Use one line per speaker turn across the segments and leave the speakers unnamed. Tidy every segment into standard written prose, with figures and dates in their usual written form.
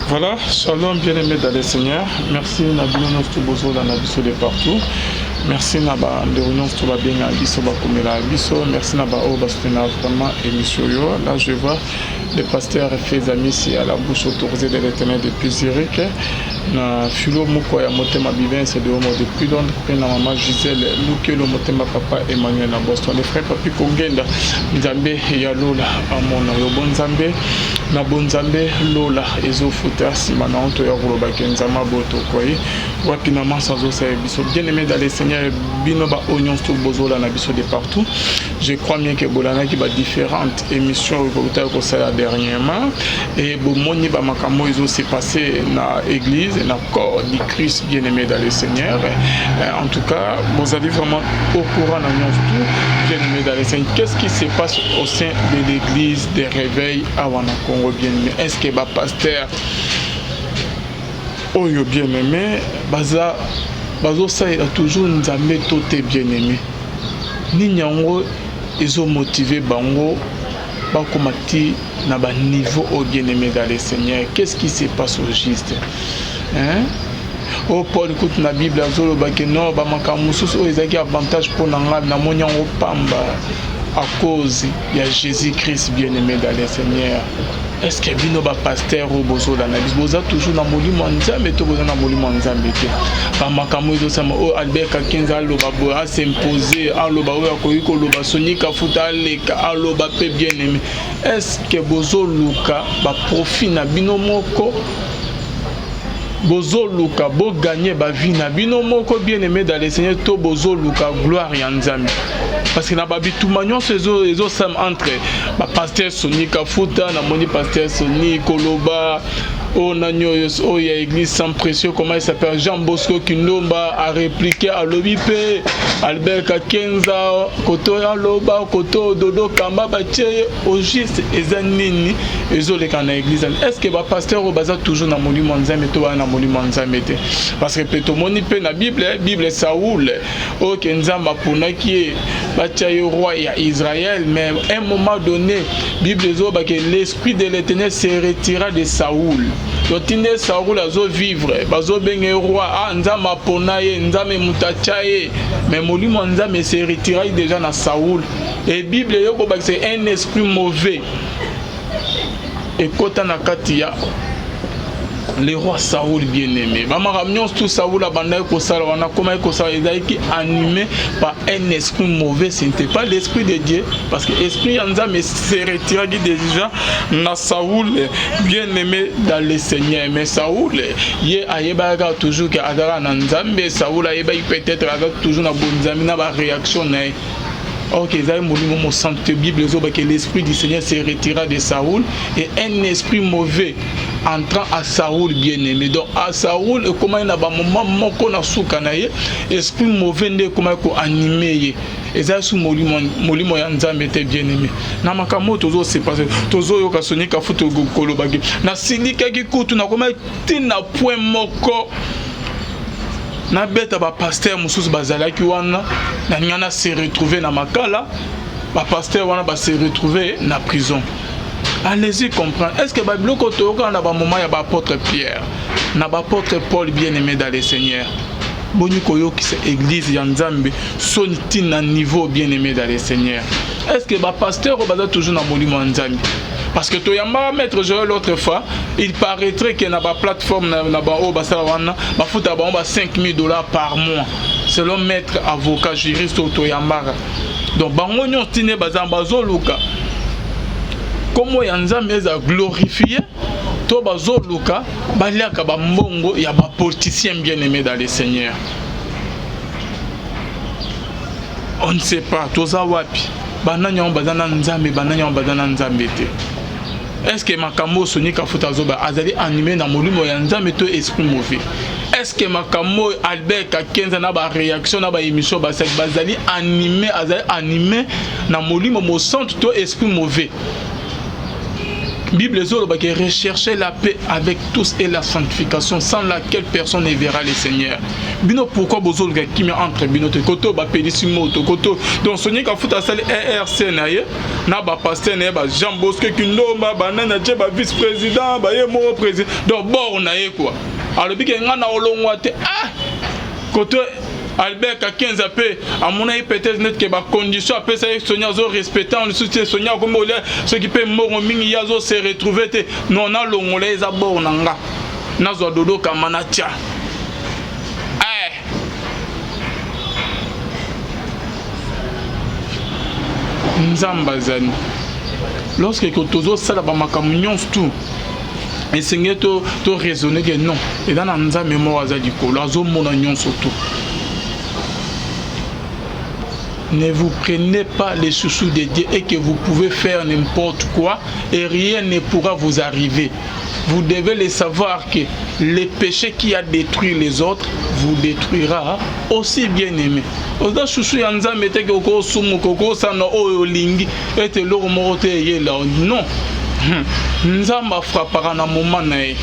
Voilà, shalom bien-aimé dans le Seigneur. Merci na bino nyonso bozolanda biso de partout. Merci na bandeko nyonso babenga biso, bakomela biso. Merci na baoyo basoutenir vraiment émission oyo. Là, je vois le pasteur Fezamisi à la bouche autorisée de l'Éternel depuis Zurich, na filo moko ya motema Bivin de Homo depuis Londres, mpe na mama Gisèle Lukelo motema papa Emmanuel na Boston, le frère Papi Kongenda. Nzambe ya lola amona yo. Bonzambe na bonzambe, lola ezofuta nsima na onto ya kolobaki Nzambe abotokoyi wapi na manso azosala biso. Bien aimé dans le Seigneur, bino baoyo nyonso bozolanda biso de partout, je crois bien que bolandaki badifférentes émissions oyo botaki kosala dernièrement et bomoni bamakambo oyo ezose passer na église, na corps du Christ. Bien aimé dans le Seigneur, en tout cas bozali vraiment au courant na nyonso tout. Bien aimé dans le Seigneur, qu'est-ce qui se passe au sein de l'église des réveils awa na Congo? Bien aimé, est ce que bapasteur oyo, bien aimé, baza bazosalela toujours Nzambe to te? Bien aimé, nini yango ezomotive bango bakóma ti na baniveau oyo? Bien aimé dans le Seigneur, qu'est-ce qui se passe au juste, hein? Oyo Paul kutu na Bible azolobaki non, bamakambo mosusu oyo ezalaki avantage mpo na ngai, namoni yango pamba à cause ya Jésus Christ. Bien aimé dans le Seigneur, est ce que bino bapasteur oyo bozolanda biso boza toujours na molimo ya Nzambe to boza na molimo ya Nzambe te? Bamakambo ezosama oyo, Albert Kakenza aloba boye, asimpose, aloba oyo akoki koloba, Soni Kafuta aleka aloba mpe. Bien aimé, est ce que bozoluka baprofit na bino moko? Bozoluka bogagner bavie na bino moko, bien aimé dans le Seigneur, to bozoluka gloire ya Nzambe? Parce que na babituma nyonso ezosama entre bapasteur Soni Kafuta, namoni pasteur Soni koloba oyo nani, oyo oyo ya église sans pression, comment il s'appelle, Jean Bosco Kindomba arépliqué, alobi mpe Albert Kakenza koto oyo aloba koto oyo Dodo Kamba batie ye. Au juste, eza nini ezoleka na église? Est ce que bapasteur oyo baza toujours na molimo ya Nzambe to baza na molimo ya Nzambe te? Parce que mpe tomoni mpe na Bible Saoul oyo ke Nzambe aponaki ye, batia ye roi ya Israël, mais un moment donné, Bible ezolobaki l'esprit de l'Éternel se retira de Saoul. Donc nde Saoul azovivre, bazobenga ye roi, ah, Nzambe apona ye, Nzambe moto atya ye, mais molimo ya Nzambe se retiraki déjà na Saoul. Et Bible eyokobakisa un esprit mauvais ekɔta na kati ya le roi Saoul. Bien-aimé, bamakambo nyonso tu Saoul abandaki kosala wana, akomaki kosala, ezalaki animé par un esprit mauvais, ce n'était pas l'esprit de Dieu, parce que esprit ya Nzambe se retiraki déjà na Saoul. Bien-aimé dans le Seigneur, mais Saoul ye ayebaki kaka toujours ke azalaka na Nzambe. Saoul ayebaki peut-être aza toujours na bonzambe na baréaction na ye. Ok, ezali molimo mosantu te. Bible ezobaki l'esprit du Seigneur se retira de Saoul et un esprit mauvais entrant à Saoul. Bien aimé, donc à Saoul ekomaki na bamoment moko na suka na ye, esprit mauvais nde ekomaki koanime ye, ezali su molimo ya Nzambe te. Bien aimé, na makambo oyo tozosepase, tozoyoka Soni Kafuta kolobaki nasilikaki kutu, nakomaki ntina point moko nabeta bapasteur mosusu bazalaki wana, naninga na se retrouver na Makala, bapasteur wana base retrouver na prison. Allez-y comprendre, est ce que babiloko toyokaka na bamoment ya baapôtre Pierre na baapôtre Paul? Bien aimé dans le Seigneur, boni koyokisa église ya Nzambe soni ntina niveau? Bien aimé dans le Seigneur, est ce que bapasteur oyo baza toujours na molimo ya Nzambe? Parce que toyambaka maître Joël l'autre fois, il paraîtrait que na baplateforme na baoyo basala wana, bafutaka bango ba 5000 $ par mois, selon maître avocat juriste oyo toyambaka. Donc bango nyonso ntina baza bazoluka kombo ya Nzambe eza glorifie to bazoluka baliaka bambongo ya bapoliticien? Bien aimé dans le Seigneur, on ne sait pas toza wapi, banani yango baza na Nzambe, banani yango baza na Nzambe te. Est ce que makambo oyo Soni Kafuta azoba azali animé na molimo ya Nzambe to esprit mauvais? Est ce que makambo oyo Albert Kakenza na baréaction na baémission basali bazali animé, azali animé na molimo mosantu to esprit mauvais? Bible ezoloba ke recherchez la paix avec tous et la sanctification sans laquelle personne ne verra le Seigneur. Bino pourquoi bozoluka kimia entre bino te koto bapelisi moto koto donc Sonia Kafuta asali ERC na ye na ba pasteur na ye ba Jean Bosco Kindomba banani atie ba vice président ba ye moko président donc bord na ye quoi alobi ke nga na olongwa te ah koto Albert Kakenza mpe amonaki peut-être neti ke bacondition apesa ye Sonia azo respecte yango lisusu te. Sonia akomi kolia soki mpe mbongo mingi, ye azo se retrouve te. Non, nalongola ye, eza bord na nga, nazwa dodo kama natya eh. Nzambe azali lorsque tozosala bamakambo nyonso tout esengeli to to raisonner ke non, eza na Nzambe moko aza likolo, azomona nyonso tout. Ne vous prenez pas les chouchous de Dieu et que vous pouvez faire n'importe quoi et rien ne pourra vous arriver. Vous devez le savoir que le péché qui a détruit les autres vous détruira aussi. Bien aimé, oza chouchou ya Nzambe te ke okosumuka, okosana oyo olingi ete eloko moko te eyela. Non, Nzambe afrappaka na moment na ye.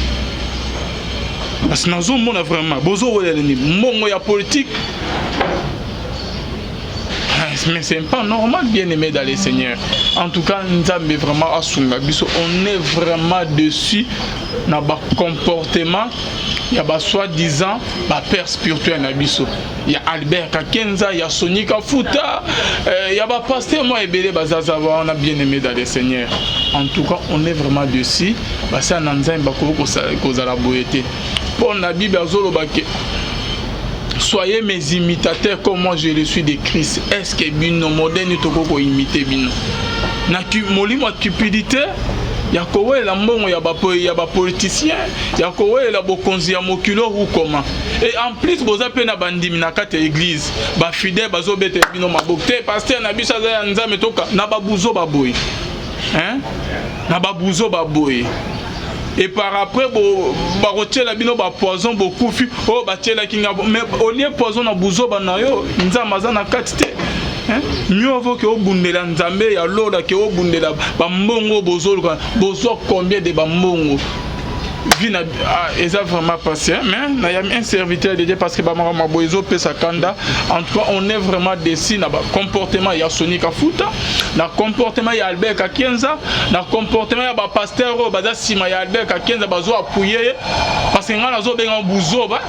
Parce que nazomona vraiment bozowelela nini? Mbongo ya politique, mais c'est pas normal, bien aimé dans le Seigneur. En tout cas, Nzambe vraiment asunga biso. On est vraiment dessus na ba comportement ya ba soi-disant ba père spirituel na biso, ya Albert Kakenza, ya Soni Kafuta, ya ba pasteur mwa ebele bazaza wana. Bien aimé dans le Seigneur, en tout cas, on est vraiment dessus. Basala na Nzambe bakoki kozala boye te, mpo na Bible azoloba ke soyez mes imitateurs comme moi je le suis de Christ. Est ce que bino modèle tokoki koimiter bino na molimo ya cupidité, ya kowelela mbongo ya bapoliticien, ya kowelela bokonzi ya mokili ou comment? Et en plus boza mpe na bandimi na kati ya église, bafidèle bazobetela bino maboko te, pasteur na biso aza ya Nzambe, toka na babuzo baboye, hein? Na babuzo baboye et par après bakotiela bino bapoison, bokufi oyo batielaki nga. Mais olie poison na buzoba na yo, Nzambe aza na kati te. Mieux vaut ke obundela Nzambe ya lola ke obundela bambongo. Bozoluka bozwa combien de bambongo vie na ah, eza vraiment passé. Mais nayami un serviteur de Dieu parce que bamakambo maboye ezopesa kanda. En tout cas, on est vraiment déçu na bacomportement ya Soni Kafuta, na comportement ya Albert Kakienza, na comportement ya bapasteur oyo baza nsima ya Albert Kakienza, bazo appuyer ye, parce que ngai nazobenga buzoba,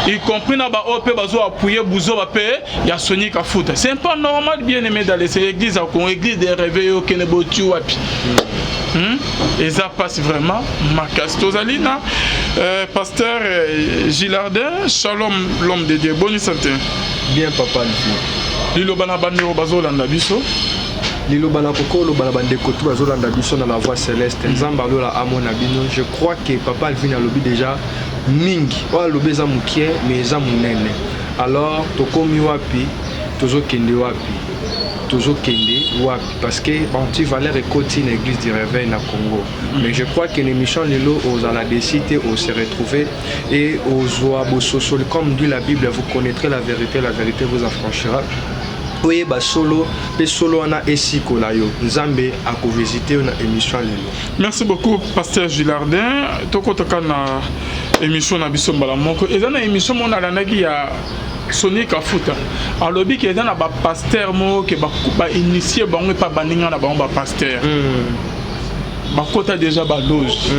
y compris na baoyo mpe bazo appuyer buzoba mpe ya Soni Kafuta. C'est pas normal, bien aimé dans les églises ya Congo. Église de réveil okende boti wapi? Eza mpasi vraiment makasi. Tozali na pasteur Gilardin. Shalom, l'homme de Dieu, boni santé?
Bien, papa Alfi.
Liloba na bandeko bazolanda biso.
Liloba na koko oloba na bandeko tu bazolanda biso na La Voix Céleste, Nzambe alola amona bino. Je crois que papa Alvin alobi déjà mingi. Oyo alobi eza mokie mais eza monene. Alors tokomi wapi? Tozokende wapi? Tozokende wapi? Parce que baanti-valeur ekoti na église du réveil na Congo. Mais je crois que l'émission lelo ozala déçu te, ose retrouver et ozwa bososoli. Comme dit la Bible, vous connaîtrez la vérité, la vérité vous affranchira. Oyeba solo mpe solo wana esikola yo. Nzambe akovisite yo na émission lelo.
Merci beaucoup, pasteur Gilardin. Tokotaka na émission na biso mbala moko. Eza na émission moko nalandaki ya Soni Kafuta, alobi ke eza na bapasteur moko ke bainitie bango epa baninga na bango bapasteur, bakota déjà baloge,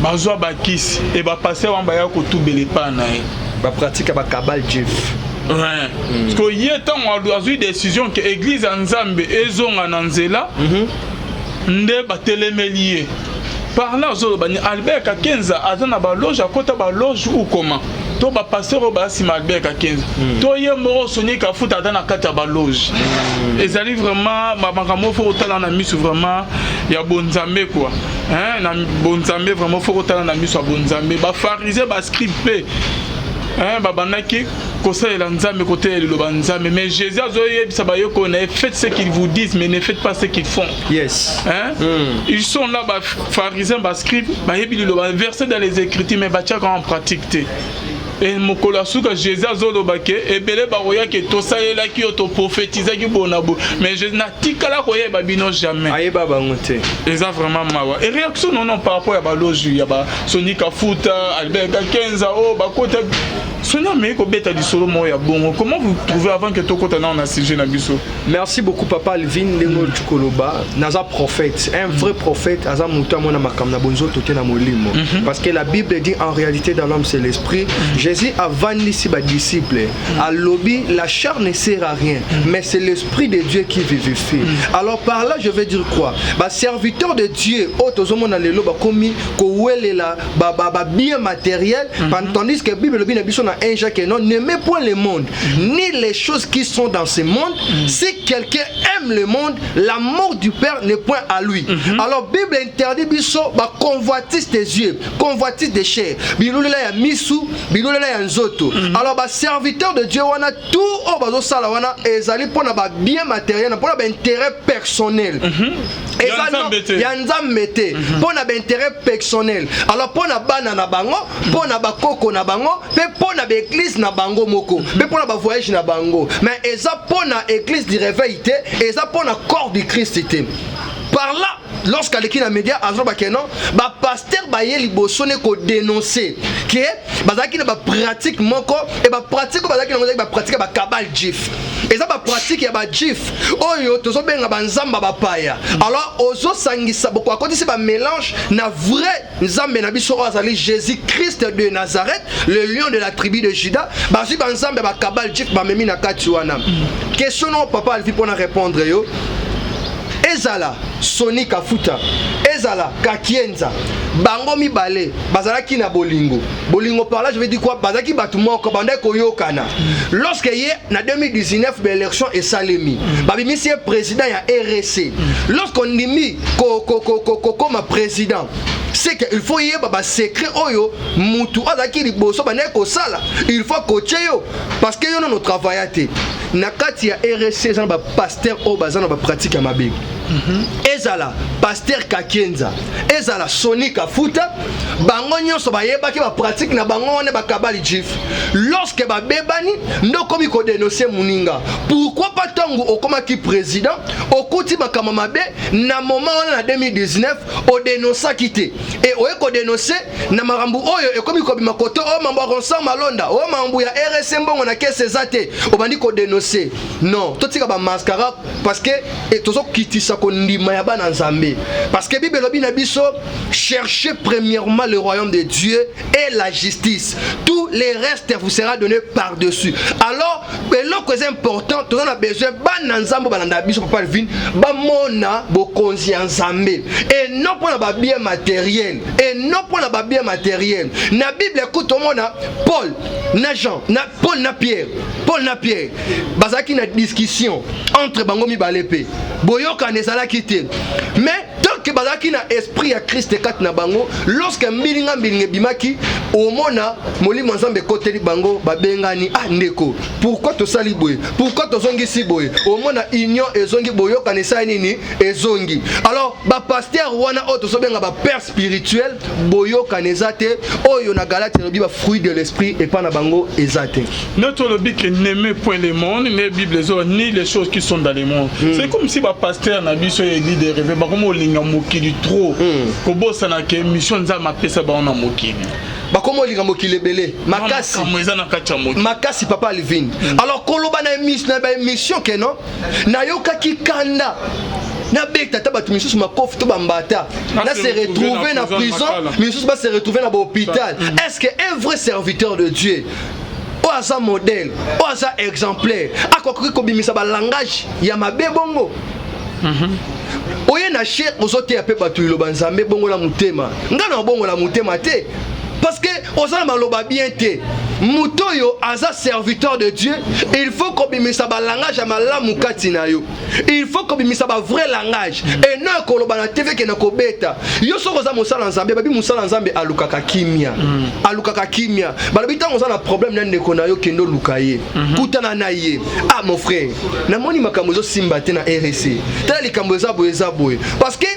bazwa bakisi e bapasteur wana baya kotubela epai na ye.
Bapratique ya bakabbale juif.
Ouais. Parce que ye ntango azwi décision ke église ya Nzambe ezonga na nzela, nde batelemeli ye. Par là azoloba ni Albert Kakenza aza na baloge, akota baloge ou comment? To bapasteur oyo baza nsima Albert Kakenza, to ye moko Soni Kafuta aza na kati ya baloge? Ezali vraiment makambo faut kotala na miso vraiment ya bonzambe quoi, hein? Na bonzambe vraiment, faut kotala na miso ya bonzambe. Bapharisien, bascribe mpe, hein, babandaki kosalela Nzambe, koteya liloba Nzambe, mais Jésus azoyebisa bayekoli na ye: faites ce qu'ils vous disent, mais ne faites pas ce qu'ils font. Hein? Ils sont là, bapharisiens, bascribe, bayebi liloba, verset dans les Écritures, mais batiaka en pratique te. E mokolo ya suka, Jésus azoloba ke ebele bakoyaki, tosalelaki yo, toprophétisaki boye na boye, mais natikala koyeba bino jamais.
Ayeba bango te.
Eza vraiment mawa. E réaction nono par rapport ya baloge ya basoni Kafuta, Albert Kakenza, oyo bakota Soni ameki kobeta lisolo moko ya bongo, comment vous trouvez, avant que tokota nao na sujet na biso?
Merci beaucoup, papa Alvin. Ndenge oyo koloba, naza prophète, un vrai prophète aza moto amona makambo na bonzoto te, na molimo, parce que la Bible dit: en réalité, dans l'homme, c'est l'esprit. Jésus avandisi badisciple, alobi: la chair ne sert à rien, mais c'est l'esprit de Dieu qui vivifie. Alors, par là, je veux dire quoi? Baserviteur de Dieu oyo tozomona lelo bakomi kowelela babien matériel, tandis que Bible elobi na biso na 1 Jacques: non, n'aimez point le monde ni les choses qui sont dans ce monde. Si quelqu'un aime le monde, l'amour du Père n'est point à lui. Alors Bible interdit biso baconvoitise des yeux, convoitise des chairs, bilulela ya misu, bilulela ya nzoto. Alors baserviteur de Dieu wana, tout oyo bazosala wana ezali mpona babien matériel, mpona baintérêt personnel.
Ya Nzambe te.
Ya Nzambe te, mpo na baintérêt personnel. Alors mpo na bana na bango, mpo na bakoko na bango, mpe mpo na baeglise na bango moko, mpe mpo na bavoyage na bango, mais eza mpo na église du réveil te, eza mpo na corps du Christ te. Par là, lorsqu'aleki na média, azoloba ke non, bapaster baye liboso ne kodénoncer ke bazalaki na bapratique moko, e bapratique oyo bazalaki nango ezalaki bapratique ya bakabbale juif, eza bapratique ya bajuif oyo tozobenga banzambe bapaya. Alors ozosangisa, akotisi bamélange na vrai Nzambe na biso oyo azali Jésus Christ de Nazareth, le lion de la tribu de Juda. Bazwi banzambe ya bakabbale juif, bamemi na kati wana. Question no, papa Alvi, mpona répondre yo, ezala Soni Kafuta, ezala Kakienza, bango mibale bazalaki na bolingo. Bolingo, par là je veux dire quoi? Bazalaki bato moko, bandaki koyokana. Lorsque ye na 2019 baélection esalemi, babimisi ye président ya RC. Lorsque ondimi kokoma président, c'est que il faut yeba basecret oyo mutu azalaki liboso bandaki kosala. Il faut kotie yo, parce que yo nano travailla te na kati ya RC. Eza na bapaster oyo baza na bapratique ya mabe, ezala paster Kakienza, ezala Soni Kafuta, bango nyonso bayebaki bapratique na bango wana, bakabbale juif. Lorsque babebani, nde okomi kodénoncer moninga. Pourquoi pas ntango okomaki président, okuti makambo mabe na moment wana na 2019, odénonsaki te, e oye kodénoncer na makambo oyo ekomi kobima kote oyo, mambo ya Ronsard Malonda, oyo mambo ya RC, mbongo na kese eza te, obandi kodénoncer? Non, totika bamascara, parce que tozokitisa kondima ya bana Nzambe, parce que Bible elobi na biso: cherchez premièrement le royaume de Dieu et la justice, tout les restes vous sera donné par-dessus. Alors eloko eza important, toza na besoin bana Nzambe balanda biso, papa Alvin, bamona bokonzi ya Nzambe et non mpona babien matériel, et non mpona babien matériel. Na Bible ekuta omona Paul na Jean, na Paul na Pierre. Paul na Pierre bazalaki na discussion entre bango mibale, mpe boyokana ezalaki te, mais tant que bazalaki na esprit ya Christ kati na bango, lorsque mbilinga mbilinga ebimaki, omona molimo ya Nzambe ekoteli bango, babengani: ah ndeko, pourquoi tosali boye? Pourquoi tozongisi boye? Omona union ezongi, boyokana esali nini? Ezongi. Alors bapaster wana oyo tozobenga bapère spirituel, boyokana eza te. Oyo na Galate elobi bafruit de l'esprit epa na bango eza te.
Notre olobi que n'aimez point le monde, ni Bible ezo, ni les choses qui sont dans le monde. C'est comme si bapaster na biso ya église de réveil bakoma olinga mokili trop, kobosana ke mission Nzambe apesa bango na mokili.
Bakoma olinga mokili ebele makasi.
Makambo eza na kati ya mokili.
Makasi, papa Alvin. Alors koloba na émission, na baémission ke non, nayokaki kanda, nabeta ata bato misusu makofi to bambata, na se retrouver na prison, misusu base retrouver na bahôpital. Est ce que un vrai serviteur de Dieu oyo aza modèle, oyo aza exemplaire, akoki kobimisa balangage ya mabe bongo? Oye na chaire, ozoteya mpe bato liloba Nzambe, bongola motema. Ngai na obongola motema te, parce que oza na maloba bien te. Moto oyo aza serviteur de Dieu, il faut kobimisa balangage ya malamu kati na yo, il faut kobimisa bavrai langage e non ekoloba na TV ke na kobeta yo. Soki oza mosala Nzambe, babi mosala Nzambe alukaka kimia, alukaka kimia. Balobi ntango oza na problème na ndeko na yo, kende oluka ye, kutana na ye: ah mon frère, namoni makambo ezosimba te na RC, tala likambo eza boye, eza boye, parce que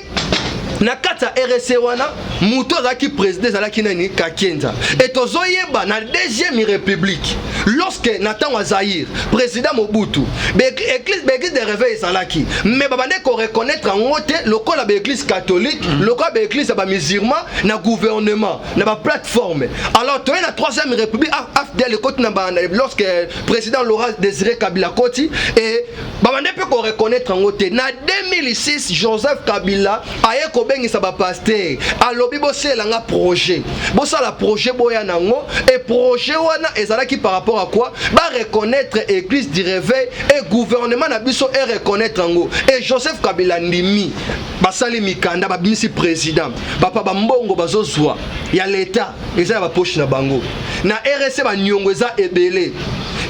Na kati ya RC wana, moto azalaki président ezalaki nani? Kakienza. E tozoyeba na Deuxième République, lorsque na ntango ya Zaïre, président Mobutu, baéglise de réveil ezalaki, mais babande koreconnaître yango te lokola baéglise catholique, lokola baéglise ya bamusulman na gouvernement, na baplateforme. Alors toye na Troisième République, AFDL ekoti na lorsque président Laurent Désiré Kabila koti, e babande mpe koreconnaître yango te. Na 2006, Joseph Kabila aye kobengisa bapasteur, alobi: "Bosalelanga projet, bosala projet, boya nango." E projet wana ezalaki par rapport à quoi? Bareconnaître église du réveil et gouvernement na biso e reconnaître yango. E Joseph Kabila ndimi, basali mikanda, babimisi président. Papa, bambongo bazozwa ya leta eza ya bapoche na bango. Na RC, baniongo eza ebele.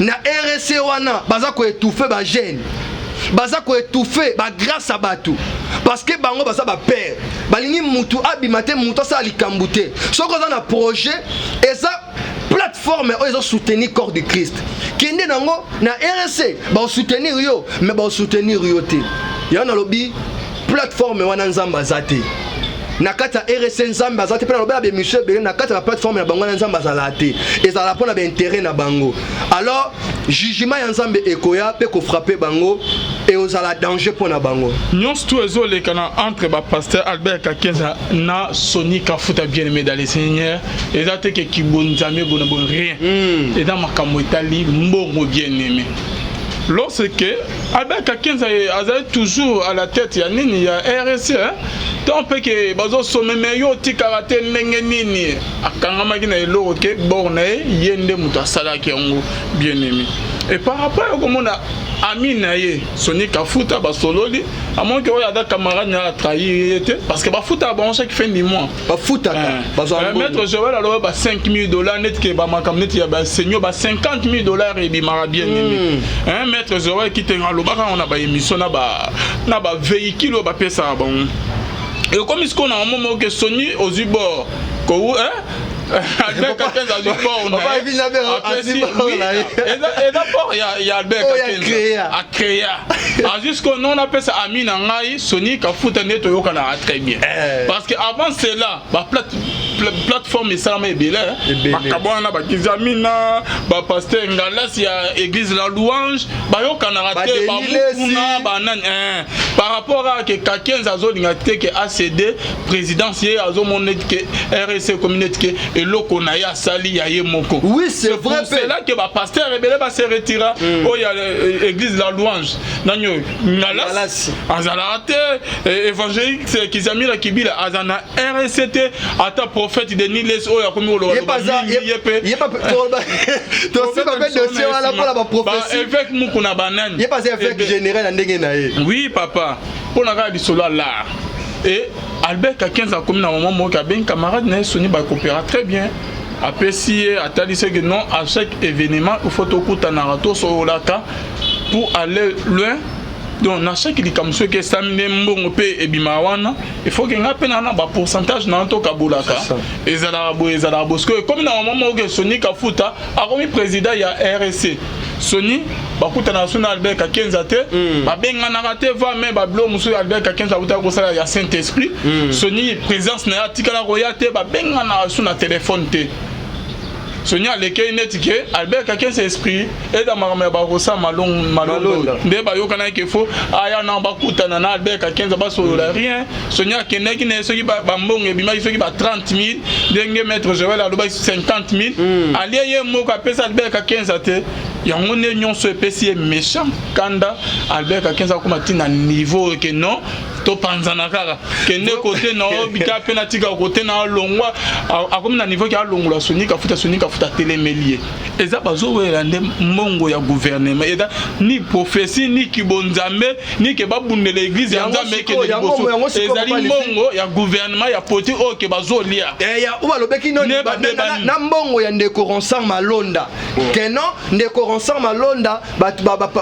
Na RC wana, baza koétouffer bajeune, baza koétouffer bagrâce ya bato, parce que bango baza bapère, balingi mutu abima te, mutu asala likambo te. Soki oza na projet, eza plateforme oyo ezosoutenir corps du Christ, kende nango na RC, baosoutenir yo, mais baosoutenir yo te. Yango nalobi, plateforme wana, Nzambe aza te na kati ya RC. Nzambe aza te. Mpe nalobela baémission ebele, na kati ya baplateforme na bango wana, Nzambe azalaka te, ezala mpo na baintérêt na bango. Alors jugement ya Nzambe ekoya mpe kofrapper bango, eozala danger mpo na bango.
Nyonso tu ezoleka na entre bapasteur Albert Kakenza na Soni Kafuta, bien aimé dans le Seigneur, eza te ke kibonzambe bona bon, rien. Eza makambo etali mbongo, bien aimé. Lorsque Albert Kakenza azali toujours à la tête ya nini, ya RC, hein? Ntango mpe ke bazosomeme yo, otikaka te. Ndenge nini akangamaki na eloko ke bor na ye, ye nde moto asalaki yango, bien aimé. Et par rapport ya komona ami na ye Soni Kafuta, basololi, amonki oyo aza camarade na ye, atrahir ye te, parce que bafutaka bango chaque fin du mois.
Bafutaka, bazwa mbongo.
Maître Joel aloba ba 5000 $ neti ke bamakambo neti ya basenio, ba 50 000 $ ebimaka, bien aimé. Hein, maître Joel Kitenga alobaka yango na baémission, na bavéhicule oyo bapesaka bango. Ekomi sikoyo na mamo moko ke Soni ozwi bor kou, hein? Albert Kakenza azwi bor na
Papa
ye.
Evi Nabe
Apesi-
azwi bor
oui,
na ye.
Eza bor ya Albert
Oyo
Kakenza.
Acréa.
Acréa, jusqu'au non apesa ami na ngai Soni Kafuta, nde toyokanaka très bien. Parce que avant cela, plateforme esalama ebele.
Ebele.
Makambo wana, bakizami na bapasteur Ngalasi ya église La Louange bayokanaka te.
Ba Denis Lesi.
Bamukuna, banani, hein. Par rapport à ke Kakenza azolinga te ke acd présidence, ye azomona neti ke RC ekomi neti ke eloko na ye asali ya ye moko.
Oui, c'est vrai.
Pour
mpe.
cela ke bapasteur ebele base retira. Oyo ya église La Louange, nani oyo? Ngalasi.
Ngalasi.
Azalaka te. Évangéliste Kizamila Kibila aza na RC te. Ata prophète Denis Lesi oyo akomi koloba
Ye mpe
mingi, ye mpe
ye mpe tosimba mpe dossier wana mpona baprophétie.
Évêque Mukuna, banani.
Ye mpe aza évêque général na ndenge na ye.
Oui papa, mpo na kaka lisolo ya l'art. Et Albert Kakenza akomi na moment moko, abengi camarade na ye Soni, bakopéra très bien, apesi ye, atalisi ke non, à chaque événement il faut tokutanaka, tosololaka pour aller loin. Donc na chaque likambo soki esami nde mbongo mpe ebimaka wana, il faut ke nga mpe na bapourcentage na tokabolaka.
C'est ça.
Ezalaka boye, ezalaka boye. Sikoyo ekomi na moment moko ke Soni Kafuta akomi président ya RC. Soni bakutanaka so na Albert Kakenza te, babenganaka te, va me babilo mosusu Albert Kakenza akutaka kosala ya Saint Esprit. Soni, présence na ye atikala koya te, babenganaka so na telefone te. Soni alekei neti ke Albert Kakenza esprit eza makambo ya bakosa Malongo. Nde bayokanaki ke fo aya na bakutana na Albert Kakenza, basolola, rien. Soni akendaki na ye, soki bambongo ebimaki, soki ba 30 000, ndenge maître Joel alobaki, 50 000, alie ye moko, apesa Albert Kakenza te. Yango nde nyonso epesi ye méchant kanda. Albert Kakenza akóma ntina niveau ke non, topanzana kaka, kende kote na obika mpe natika kote na alongwa. Akomi na niveau ke alongola Soni Kafuta. Soni Kafuta atelemeli ye. Eza bazowela nde mbongo ya gouvernement, eza ni prophétie, ni kibonzambe, ni ke babundela église ya Nzambe ekende liboso. Ezali mbongo ya gouvernement ya politique oyo ke bazolia.
Oyo balobeki na mbongo ya ndeko Ronsard Malonda, ke non, ndeko Ronsard Malonda,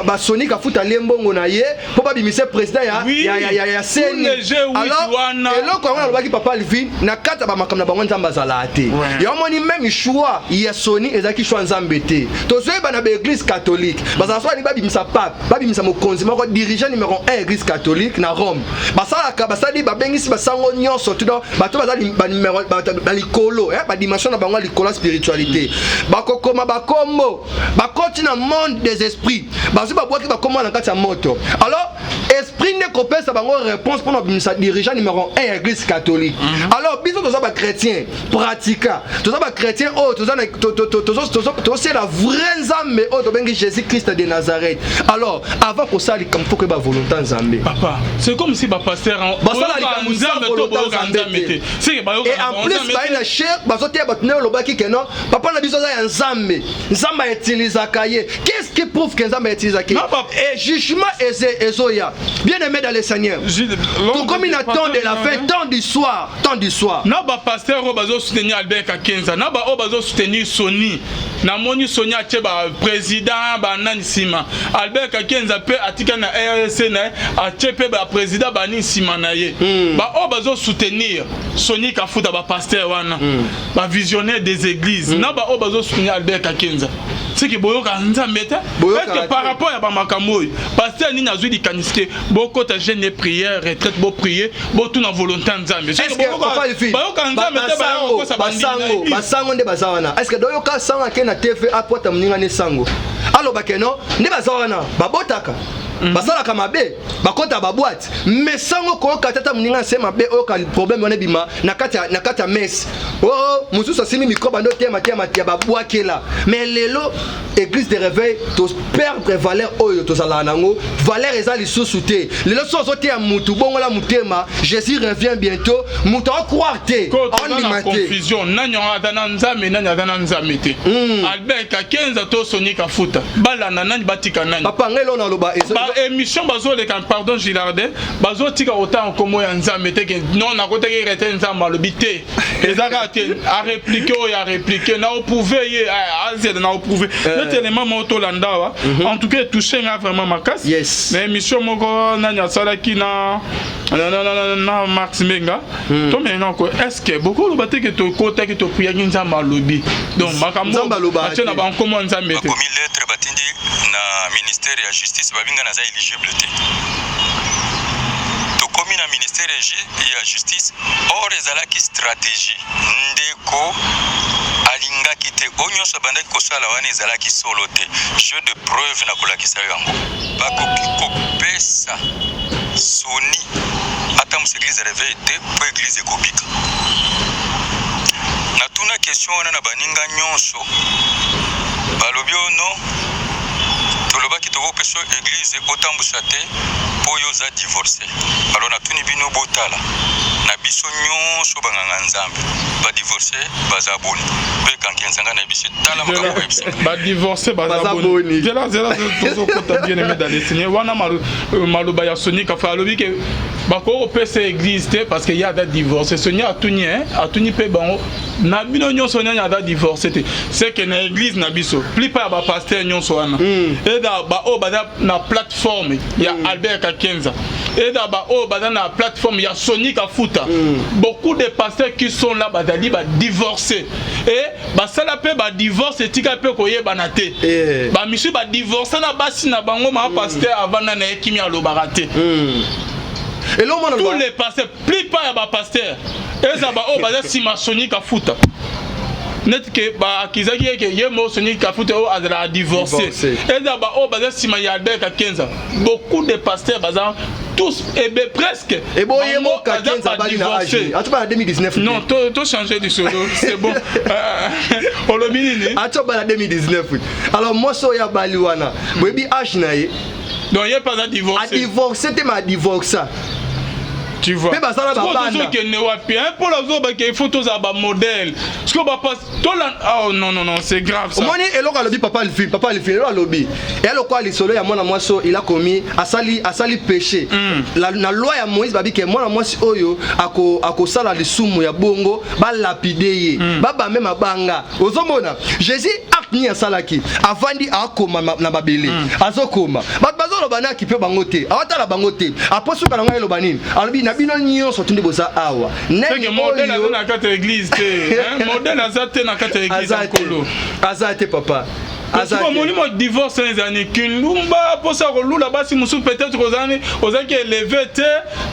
basoni Kafuta alie mbongo na ye mpo babimise président ya CENI.
Les G8
Alors
wana.
Eloko yango nalobaki, papa Alvin, na kati ya bamakambo na bango, Nzambe azalaka te. Yango moni, même choix ya Soni ezalaki choix Nzambe te. Tozoyeba na baéglise catholique, bazala so balingi babimisa pape, babimisa mokonzi moko, dirigeant numéro 1 église catholique na Rome, basalaka, basali, babengisi basango nyonso tout. Donc bato baza banuméro balikolo, badimension na bango ya likolo ya spiritualité, bakokoma bakombo, bakoti na monde des esprits, bazwi, babwaki bakombo na kati ya moto. Alors esprit nde kopesa bango réponse mpona kobimisa dirigeant numéro 1 ya église catholique. Alors biso toza bachrétien pratiquant, toza bachrétien oyo toza na- to- to- to- tozosala vrai Nzambe oyo tobengi Jésus Christ de Nazareth. Alors avant kosala likambo, faut koyeba volonté ya Nzambe.
Papa, c'est comme si bapasteur
Basala likambo sans
Nzambe to
volonté
boyoka
Nzambe
Nzambe
te.
te, seke bayoka
Et en plus baye na chair, bazoteya bato nde olobaki ke non, papa na biso aza ya Nzambe, Nzambe autilisaka ye. Qu'est-ce qui prouve que Nzambe autilisaka ye?
Non,
Et jugement ezoya, bien aimé dans le Seigneur. Tokomi na temps de la fin, temps du soir, temps du soir.
Na bapasteur oyo bazosoutenir Albert Kakenza, na baoyo bazosoutenir Soni, namoni Soni atie baprésident banani nsima, Albert Kakenza mpe atika na RC na ye, atie mpe baprésident bani nsima na ye. Baoyo bazosoutenir Soni Kafuta, bapasteur wana, bavisionnaire des églises, na baoyo bazosoutenir Albert Kakenza, seke boyoka Nzambe te.
Boyoka
Est-ce que
te.
par rapport ya bamakambo oyo, pasteur nini azwi likanisi te bokota jeûne, prière, retraite, boprier, botuna volonté ya Nzambe?
Est-ce que papa Alvin,
Bayoka Nzambe te,
basango
bayokosa bandimi na
basango
église.
Basango nde baza wana. Est ce que doyoka sango ake na TV, apwata moninga ne sango, alobake no nde baza wana, babotaka, basalaka mabe, bakota baboîte, mais sango koyoka tata moninga ase mabe, oyoka problème wana ebima na kati ya messe. Oo mosusu asimi micro, bando tema tema ya babwakela. Mais lelo église de réveil toperdre valeur oyo tozalaka nango, valeur eza lisusu te. Lelo so ozoteya mutu bongola motema, Jésus revient bientôt, moto acroire te.
Ko toza na
Aondima te.
confusion. Nani yango aza na Nzambe, nani aza na Nzambe te? Albert Kakenza to Soni Kafuta, balanda nani, batika nani?
Papa, ngai lelo naloba
Baémission bazoleka, pardon Gilardin, bazotika kotanga nkombo ya Nzambe te, ke non, nakotaki rete, Nzambe alobi te, eza kaka te arépliquer oyo, arépliquer na oprouver ye, azela na oprouver neti élément moko tolanda awa. En tout cas etouche nga vraiment makasi. Na émission moko nani asalaki na Max Menga, tomena ko est ce que bokoloba te ke tokotaki, topriaki, Nzambe alobi? Donc makambo
Nzambe alobaka
atie na
te.
bankombo ya Nzambe te.
Bakomi lettre, batindi na ministère ya justice, babinga naza éligible te. Tokomi na ministère ya justice, or ezalaki stratégie. Ndeko alingaki te, oyo nyonso abandaki kosala wana ezalaki solo te. Jeu de preuve na kolakisa yo yango, bakoki kopesa Soni atambusa église ya réveil te, mpo église ekobika. Natuna question wana na baninga nyonso, balobi oyo no, tolobaki tokopesa yo église otambusa te mpo oyo oza divorce. Alors natuni bino, botala na biso nyonso banganga Nzambe, badivorce baza boni? Mpe Kankienzanga na biso, tala makambo bayebisa.
Badivorce baza
Baza
boni?
boni.
Zela, zela, tozokota. Bien aimé dans le Seigneur, wana maloba ya Soni Kafa, alobi ke bakoki kopesa église te parce que ye aza divorce. Soni atuni, atuni mpe bango na bino nyonso, nani aza divorce te? C'est que na église na biso, plupart ya bapasteur nyonso wana, eza baoyo baza na plateforme ya Albert Kakenza, eza baoyo baza na plateforme ya Soni Kafuta. Beaucoup de pasteurs qui sont là bazali badivorce et basala mpe badivorce, etika mpe koyebana te. Bamisusu badivorce na basi na bango, maa pasteur avanda na ye kimi, alobaka te.
Eloko mwana
Tous les pasteurs, plupart ya bapasteur, eza baoyo baza nsima Soni Kafuta, neti ke baakizaki ye ke ye mo Soni Kafuta oyo azalaka divorcé.
Divorcé.
Eza baoyo baza nsima ya Albert Kakenza. Beaucoup de pasteurs baza tous ebe presque
Eboye mo
bango baza
Kakenza abali na
badivorcé.
age ati bana 2019.
Non, to changer du solo, c'est bon. Olobi nini?
Ati obala 2019. Alors mwasi oyo abali wana, boyebi age na ye?
Donc ye mpe aza divorcé?
Adivorce te, ma adivorça.
Tu vois.
Mpe basala babanda.
Tozokende wapi, hein? Mpo nazobaka, il faut tozala bamodèle parce que bapas tola. Oh non, non, non, c'est grave ça.
Omoni eloko alobi papa Alvin, papa Alvin, eloko alobi eya lokola lisolo ya mwana mwasi oyo il a commis, asali péché. Na loi ya Moïse, babi ke mwana mwasi oyo akosala lisumu ya bongo, balapider ye, babambe mabanga. Ozomona Jésus acte Acte nini asalaki? Avandi, akoma na mabele, azokoma. Bato bazoloba naki mpe bango te, awatala bango te. Apo suka na ngai, eloba nini? Alobi na bino nyonso tu nde boza awa.
Nani modèle aza na kati ya église te? Modèle aza te na kati ya église ya Nkolo.
Aza te, papa.
Molimo divorce ezali kindumba, mposa kolula basi mosusu. Peut-être ozali, ozalaki élevé te,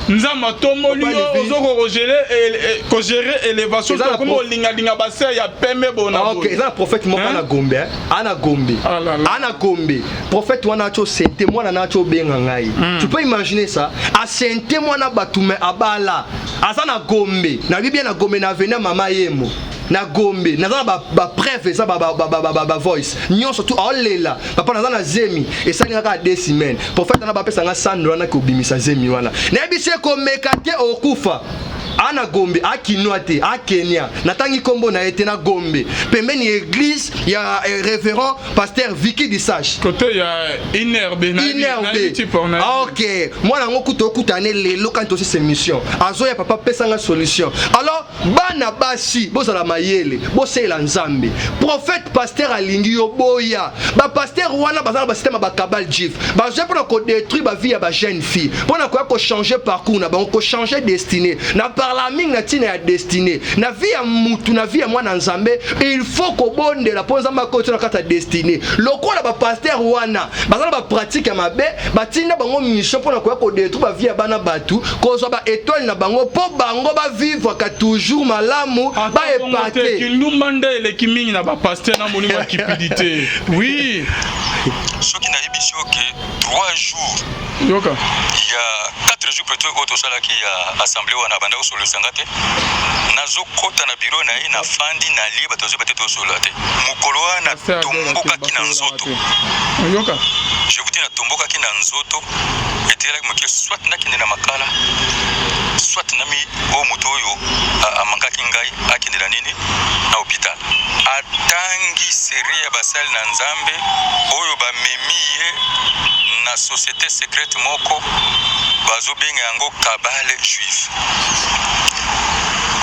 Nzambe atomboli yo, ozokogérer élévation, okomi olingalinga basœur ya pembe bona.
Eza na prophète moko ana Gombe, ana Gombe, ana Gombe. Prophète wana ati osente mwana na ati obenga ngai. Tu peux imaginer ça? Asente mwana bato, me abala. Aza na Gombe, nayebi bien, na Gombe, na avenue Mama Yemo na Gombe. Naza na bapreuve, eza bavoice nyonso tu. Aolela: "Papa, naza na zemi, esali kaka 2 semaines." Prophète wana bapesanga 100 wana kobimisa zemi wana. Nayebisi ye komeka te, okufa. Ana Gombe, akinwa te, akenya. Natangi nkombo na ye te. Na Gombe, pembeni ya église ya révérend pasteur Viki Disage.
Côté ya INRB.
INRB. Ah, ok. Mwana yango kuta okutane lelo kani tosisa émission, azoya: "Papa, pesanga solution." Alors bana basi, bozala mayele, bosalela Nzambe. Prophète, pasteur alingi yo, boya. Bapasteur wana baza na basystème ya bakabbale juif, bazwa mpona kodétruire bavie ya bajeune fille, mpona koya kochanger parcours na bango, kochanger destinée. Na parla mingi na ntina ya destinée na vie ya mutu, na vie ya mwana Nzambe. Il faut kobondela mpo Nzambe akoti na kati ya destinée. Lokola bapasteur wana baza na bapratique ya mabe, batinda bango mission mpona koya kodétruire bavie ya bana bato, kozwa baétoile na bango mpo bango bavivraka toujours malamu, baepate.
Kindumba nde eleki mingi na bapasteur na molimo ya cupidité, oui.
Soki nayebisi yo ke 3 jours,
yoka,
ya 4 jours plutôt, oyo tosalaki ya assemblée wana, abanda kosololisa te. Nazokɔta na biro na ye, nafandi, nalie, bato azoyeba te, tosolola te. Mokolo wana natombokaki na nzoto.
Yoka.
Je vous dis, natombokaki na nzoto, etekelaki moke, soit nakende na Makala, soit nami oyo moto oyo amankaki ngai akende na nini, na hôpital. Atangi série ya basali na Nzambe oyo bamemi ye na société secrète moko bazobenga yango kabbale juive.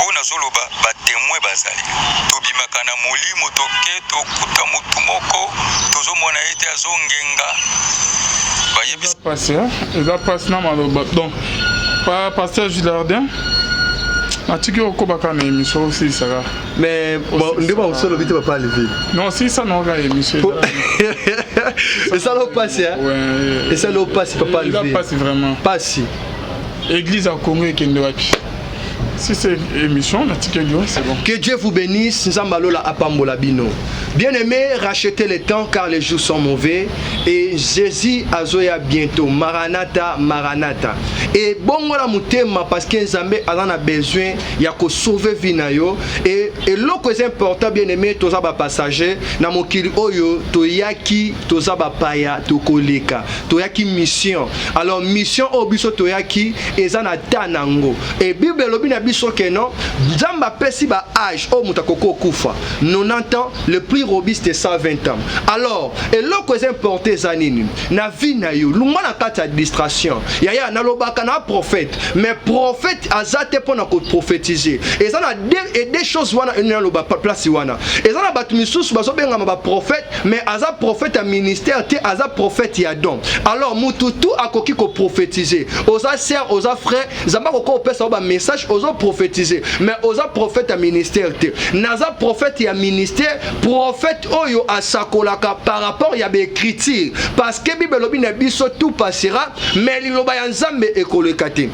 Oyo nazoloba, batémoin bazali. Tobimaka na molimo, toke tokuta motu moko, tozomona ye te, azongenga. Bayebisi.
Pasi eza pasi na maloba. Donc pasteur Gilardin, natiki okobaka na émission, osilisaka.
Mais nde bamosu olobi te, papa Alivi.
Non, osilisa na oka émission.
Esala opasi, esala opasi, papa
Alivi. Pasi vraiment.
Pasi.
Église ya Congo ekende wapi? Si c'est émission natikeli yo, c'est bon.
Que Dieu vous bénisse. Nzambe alola apambola bino. Bien aimé, rachetez le temps, car les jours sont mauvais et Jésus azoya bientôt. Maranatha, maranatha. Et bongola motema, parce que Nzambe aza na besoin ya kosauver vie na yo. Et eloko eza important, bien aimé, toza bapassager na mokili oyo. Toyaki, toza bapaya, tokoleka. Toyaki mission. Alors mission oyo biso toyaki eza na ta nango. Et Bible elobi na biso ke non, Nzambe apesi ba âge oyo moto akoki okufa: 90 ans, le plus robuste 120 ans. Alors eloko eza important eza nini na vie na yo? Longwa na kati ya distraction. Yaya, nalobaka na prophète, mais prophète aza te mpo na koprophétiser. Eza na deux choses wana. Naloba place wana, eza na bato misusu bazobengama baprophète, mais aza prophète ya ministère te, aza prophète ya don. Alors mutu tu akoki koprophétiser. Oza sœur, oza frère, Nzambe akoki kopesa yo bamessage, ozoprophétiser, mais oza prophète ya ministère te. Naza prophète ya ministère, prophète oyo asakolaka par rapport ya baécriture, parce que Bible elobi na biso: tout passera, mais liloba ya Nzambe ekoleka te,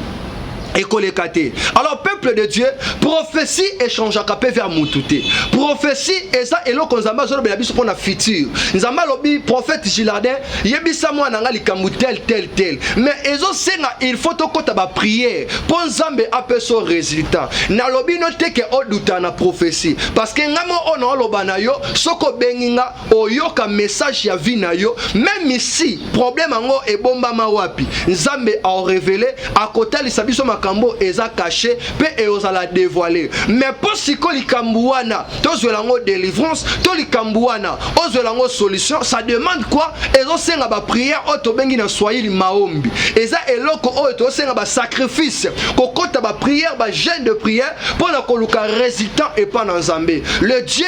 ekoleka te. Alors peuple de Dieu, prophétie échangeaka mpe vers mutu te. Prophétie eza eloko Nzambe azolobela biso mpo na futur. Nzambe alobi: "Prophète Gilardin, yebisa mwana nga likambo tel, tel, tel." Mais ezosenga, il faut tokɔta baprière mpo Nzambe apesa résultat. Nalobi no te ke oduta na prophétie, parce que nga mo oyo naoloba na yo, soki obengi nga, oyoka message ya vie na yo. Même si problème yango ebombama wapi, Nzambe aorévéler, akotalisa biso makambo. makambo eza caché mpe eozala dévoilé. Mais mpo siko likambo wana tozwela yango délivrance to likambo wana ozwela yango solution, ça demande quoi? Ezosenga baprière oyo tobengi na swahili maombi. Eza eloko oyo tozosenga basacrifice, kokɔta baprière, bajeûne de prière mpo na koluka résultat epa na Nzambe. Le Dieu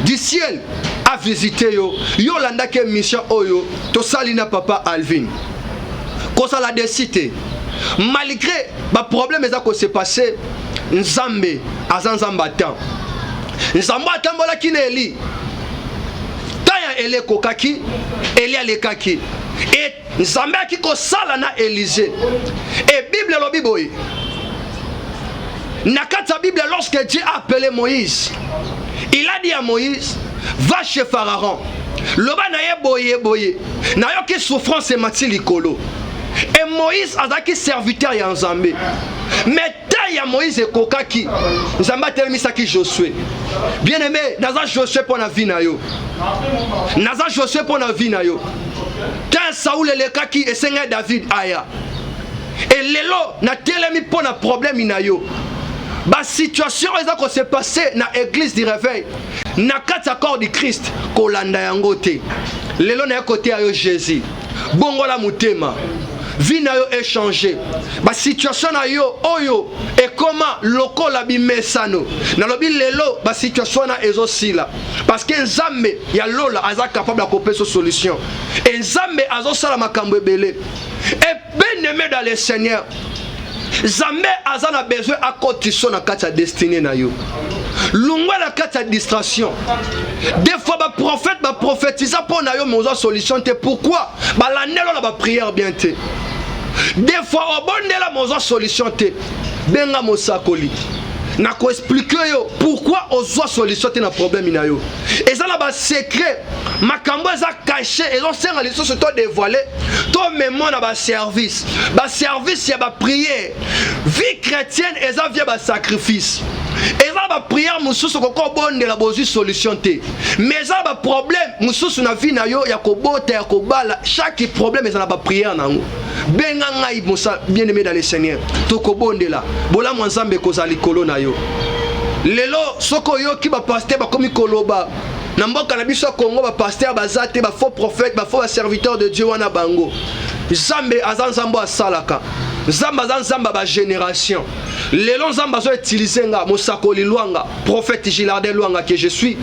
du ciel a visité yo. Yo olandaki émission oyo tosali na papa Alvin, kozala déçu te malgré baproblème eza kose passer. Nzambe aza Nzambe atan. Nzambe atambolaki na Eli. Temps ya Eli ekokaki, Eli alekaki e Nzambe aki kosala na Élisée. E Bible elobi boye na kati ya Bible: lorsque Dieu a appelé Moïse, il a dit à Moïse: «Va chez Pharaon, loba na ye boye boye, nayoki souffrance emati likolo.» E Moïse azalaki serviteur ya Nzambe, mais temps ya Moïse ekokaki, Nzambe atelemisaki Josué. Bien aimé, naza Josué mpo na vie na yo, naza Josué mpo na vie na yo. Temps Saul elekaki, esengai David aya. E lelo natelemi mpo na problème na yo. Basituation oyo eza kose passer na église du réveil, na kati ya corps du Christ, kolanda yango te. Lelo naye koteya yo Jésus. Bongola motema, vie na yo echanger. Basituation na yo oyo ekoma lokola bimesano, nalobi lelo basituation wana ezosila, parce que Nzambe ya lola aza capable ya kopesa solution. E Nzambe azosala makambo ebele. E bien aimé dans le Seigneur, Nzambe aza na besoin akotisa na kati ya destinée na yo. Longwa na kati ya distraction. Des fois baprophète baprophétisa mpo na yo, mais ozwa solution te. Pourquoi? Balandelo na baprière bien te. Des fois obondela, mais ozwa solution te. Benga mosakoli, nakoexpliquer yo pourquoi ozwa solution te na problème na yo. Eza na basecret, makambo eza caché, ezosenga lisusu to dévoile to memo na baservice, baservice ya baprière. Vie chrétienne eza vie ya basacrifice. Eza na baprière mosusu okoki obondela, bozwi solution te, mais eza na baproblème mosusu na vie na yo ya kobota, ya kobala. Chaque problème eza na baprière na yango. Benga ngai mosa, bien aimé dans le Seigneur, tokobondela, bolamu ya Nzambe ekozala likolo na yo. Lelo soki oyoki bapasteur bakomi koloba na mboka na biso ya Congo, bapasteur baza te, bafaux prophète, bafaux baserviteur de Dieu wana, bango. Nzambe aza Nzambe oyo asalaka. Nzambe aza Nzambe ya bagénération. Lelo Nzambe azoutiliser nga, mosakoli Lwanga, prophète Gilardin Lwanga que je suis.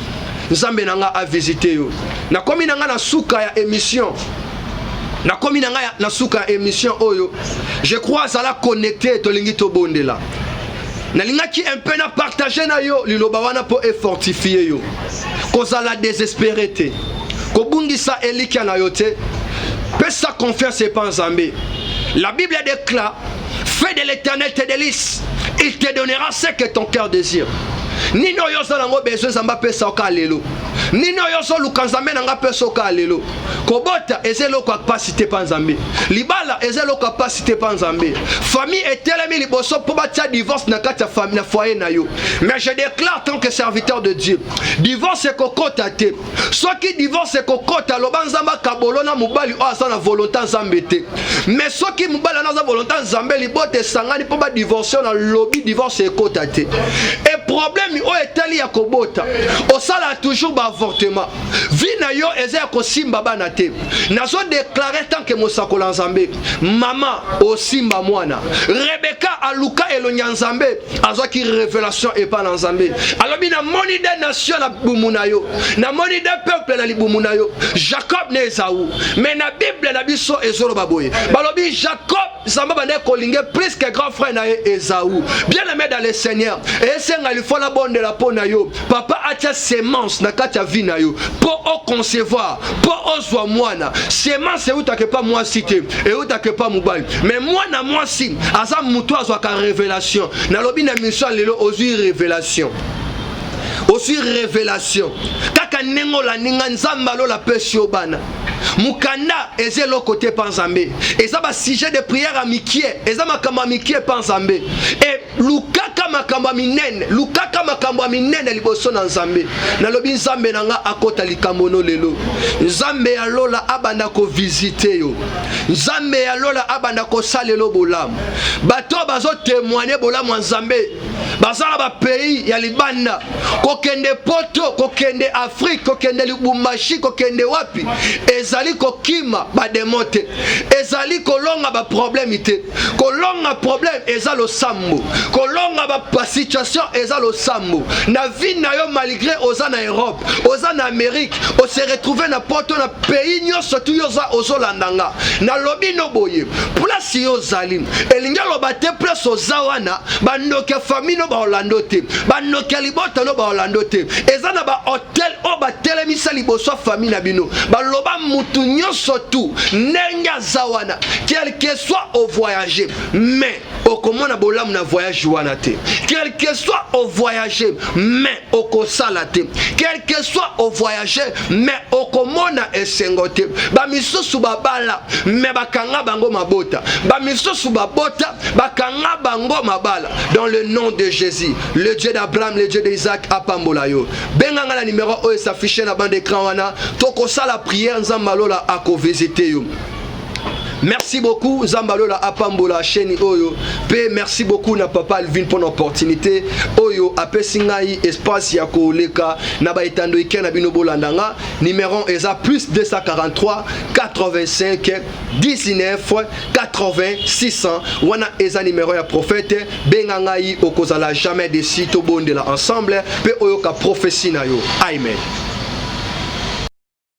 Nzambe na nga avisite yo. Nakomi na nga na suka ya émission, nakomi na ngai na suka ya émission oyo. Je crois azala connecté. Tolingi tobondela. Nalingaki un peu na partage na yo liloba wana mpo efortifier yo. Kozala désespéré te, kobungisa elikya na yo te, pesa confiance epa Nzambe. La Bible déclare: «Fais de l'Éternel tes délices, il te donnera ce que ton cœur désire.» Nini oyo oza nango besoin, Nzambe apesa oka lelo? Nini oyo ozoluka, Nzambe na nga apesa oka lelo? Kobota eza eloko ya pasi te mpa Nzambe. Libala eza eloko ya pasi te mpa Nzambe. Famille etelemi liboso mpo batia divorce na kati ya famille, na foyer na yo, mais je déclare tant que serviteur de Dieu: divorce ekokota te. Soki divorce ekokota, loba Nzambe akabolo na mobali oyo aza na volonté Nzambe te. Mais soki mobali wana aza volonté Nzambe, libota esangani mpo badivorce na lobi, divorce ekota te. E problème oyo etali ya kobota, osala toujours baavortement, vie na yo eza ya kosimba bana te, nazodéclarer tant que mosakola Nzambe: mama, osimba mwana. Rebeka aluka elongi ya Nzambe, azwaki révélation epa na Nzambe. Alobi: «Namoni deux nations na libumu na yo, namoni deux peuple na libumu na yo, Jacob na Ezau.» Mais na Bible na biso ezoloba boye, balobi Jacob, Nzambe abandaki kolinge plus que grand frère na ye Ezau. Bien aimé dans le Seigneur, esenga lifo nabondela mpo na yo. Papa atia semence na kati ya vie na yo mpo oconcevoir, mpo ozwa mwana. Semence eutaka epa mwasi te, eutaka epa mobali. Mais mwana mwasi aza motu azwaka révélation. Nalobi na mission ya lelo, ozwi révélation, ozwi révélation kaka ndenge olandi nga. Nzambe alola apesi yo bana. Mokanda eza eloko te mpa Nzambe. Eza basujet de prière ya mikie, eza makambo ya mikie mpa Nzambe. E lukaka. Lukaka makambo ya minene, lukaka makambo ya minene liboso na Nzambe. Nalobi Nzambe na nga akota likambo no lelo. Nzambe ya lola abanda kovisite yo. Nzambe ya lola abanda kosalela bolamu. Bato bazo témoigner bolamu ya Nzambe baza na bapays ya libanda, kokende Poto, kokende Afrique, kokende Lubumbashi, kokende wapi, ezali kokima bademo te, ezali kolonga baproblème te. Kolonga problème eza losambo, kolonga basituation eza losambo na vie na yo. Malgré oza na Europe, oza na Amérique, ose retrouve na Poto, na pays nyonso tu yo oza, ozolanda nga, nalobi no boye: place yo ozali, elingi aloba te place oza wana bandoki ya famille no baolando te, bandoki ya libota no baolando te. Eza na baautel oyo batelemisa liboso ya famille na bino, baloba mutu nyonso tu ndenge aza wana, quel que soit ovoyage, mais okomona bolamu na voyage wana te, quel que soit ovoyage, mais okosala te, quel que soit ovoyage, mais okomona esengo te. Bamisusu babala, mais bakanga bango mabota, bamisusu babota, bakanga bango mabala. Dans le nom de Jésus, le Dieu d'Abraham, le Dieu d'Isaac apambola yo. Benganga na numéro oyo es'affiche na bande écran wana, tokosala prière, Nzambe alola akovisite yo. Merci beaucoup, Nzambe alola apambola chaîne oyo. Mpe merci beaucoup na papa Alvin mpona opportunité oyo apesi ngai espace ya koleka na baetando ike na bino. Bolanda nga, numéro eza plus 243 85 19 80 600. Wana eza numéro ya prophète. Benga ngai, okozala jamais déçu. Tobondela ensemble mpe oyoka prophétie na yo. Amen.